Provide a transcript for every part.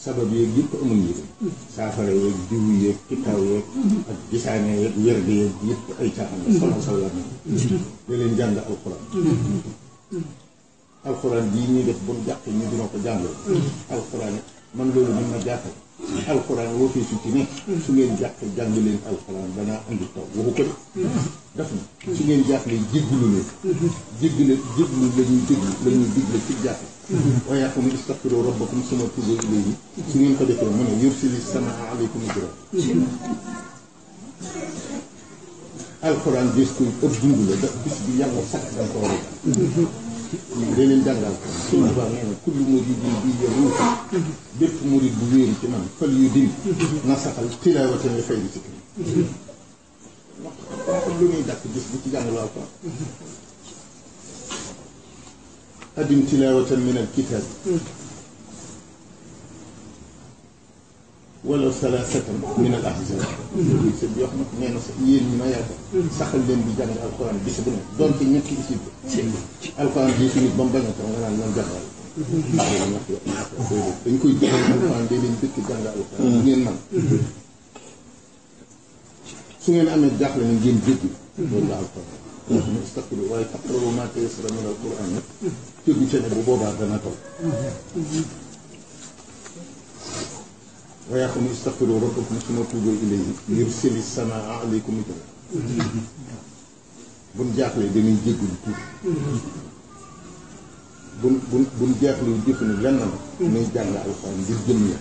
sabab yeeg yëpp amul njëriñ saafara yeeg diw yeeg kitaaw yeeg ak gisaane yeeg wérde yeeg yëpp ay caaxaan la sonal saw la da leen jàng alxuraan alxuraan bii ñuy def bu jàq ñu dina ko jàngal alxuraan man loolu mën na jàppal alxuraan woo fee su ci ne su ngeen jàq jàng leen alxuraan danaa andi taw waxu ko de daf na su ngeen jàqlee jéggulu leen jégglu la ñuy digle ci jàq waaye xam nga istaghfiru rabbakum summa tuubu ilayhi su ngeen ko defee mu ne yursili samaa alaykum midrara alxuraan gis ko ëpp dund la daf bis bi yàlla sakk da ko war a da leen jàngal ko suñu tubaab nee na kullu muridin bi yaruutu bépp murid bu wéeru ci man fal yu dim na saxal tilaawatan li xayri sikri wax lu ñuy dàkk bis bu ci jàngal alxuraan adim tilaawatan min al kitaab wala salaasatan min al ahzaab sëñ bi wax na nee na sax yéen ñi ma yaakaar saxal leen di jàng alxuraan bis bu ne doonte ñetti isib alxuraan bi suñu ba mu bañ a taw nga naan man jàngal dañ koy jëlee alxuraan day leen dëkk jàng alxuraan bu ngeen man su ngeen amee jaaxle na ngeen jéggi loolu la alxuraan wax na istaghfiru waaye faqra'u maa tayassara min alxuraan nag tëggu ca ne bu boobaa dana taw waaye xam ne istaghfiru rabbakum summa tuubu ilayhi yursili samaa alaykum midrara buñ jaaxlee dañuy jéggulu tuuti buñ jaaxlee jëfani lenn la muy jàng alxuraan ngir jëm ya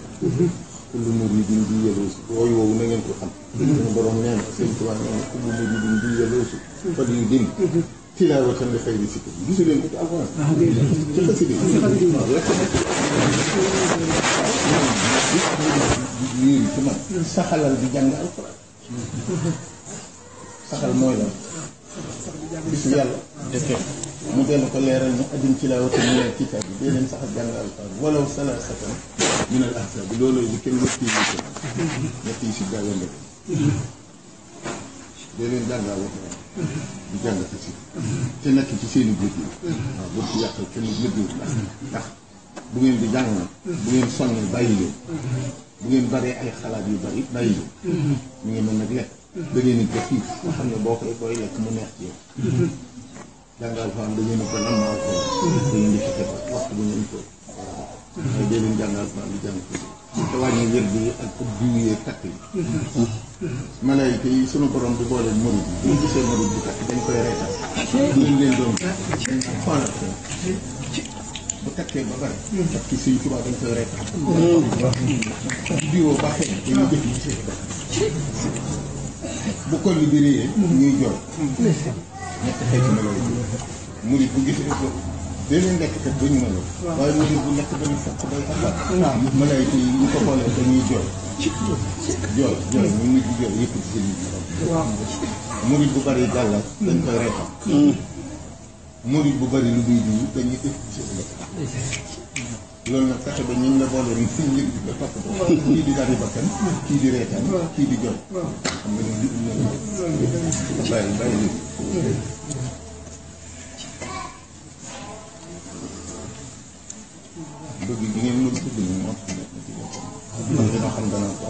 kullu muridin bi yaloosi wooyu woowu na ngeen ko xam suñu borom nee na sëñ Tuubaa nee na kullu muridin bi yaloosi fal yu dim tilaawatan li xayri sikri gisu leen ko ci alxuraan ci xasida waaw lekk wéeru ci man saxalal di jàng alxuraan saxal mooy la bisu yàlla defee mu dellu ko leeral ñu adim tilaawatan min al kitaab bi dee leen saxal jàng alxuraan walaw salaasatan min al ahzaab bi loolooy li kenn ñett yi si jàllale dee leen jàng alxuraan di jàng ci si te nekk ci seeni góor yi waaw boo ci yàqal kenn liggéey ndax bu ngeen di jàng nag bu ngeen sonnee bàyyi leen bu ngeen baree ay xalaat yu bari bàyyi leen ñu ngi mel nag lekk da ngeen di def xiif nga xam ne boo koy booy lekk mu neex ci yow jàngal faam da ngeen ko nammaal ko da ngeen di fexe ba waxtu bu ngeen ko waaye dee leen jàngal faam di jàng ko te wàññi wér bi ak diw yee takk yi malaayika yi sunu borom bu boole murid yi bu ñu gisee murid bi takk dañ koy reetal ñu leen doon xoolal ko bu takkee ba bari takki Sëñ Tuubaa dañ koy reetal diwoo baaxee dañuy def ci seen bopp bu kolli bi réyee ñuy jooy ñetti xeeti malaayika murid bu gisee ko day leen nekk kat ba ñu mën a waaye murid bu nekk ba ñu fekk bay taxaw malaayika yi ñu ko xoolee dañuy jooy ñu mujj jooy yëpp ci seen murid bu bari gàllas dañ koy reetal murid bu bari lu muy diw dañuy def ci seen bopp loolu nag fexe ba ñun la boole ni fi ñu ba topp ko kii di dari bakkan kii di reetaan kii di jooy xam nga ne bàyyi léegi bëgg gi ngeen mën bëgg ni moo xam ne dina xam dana ko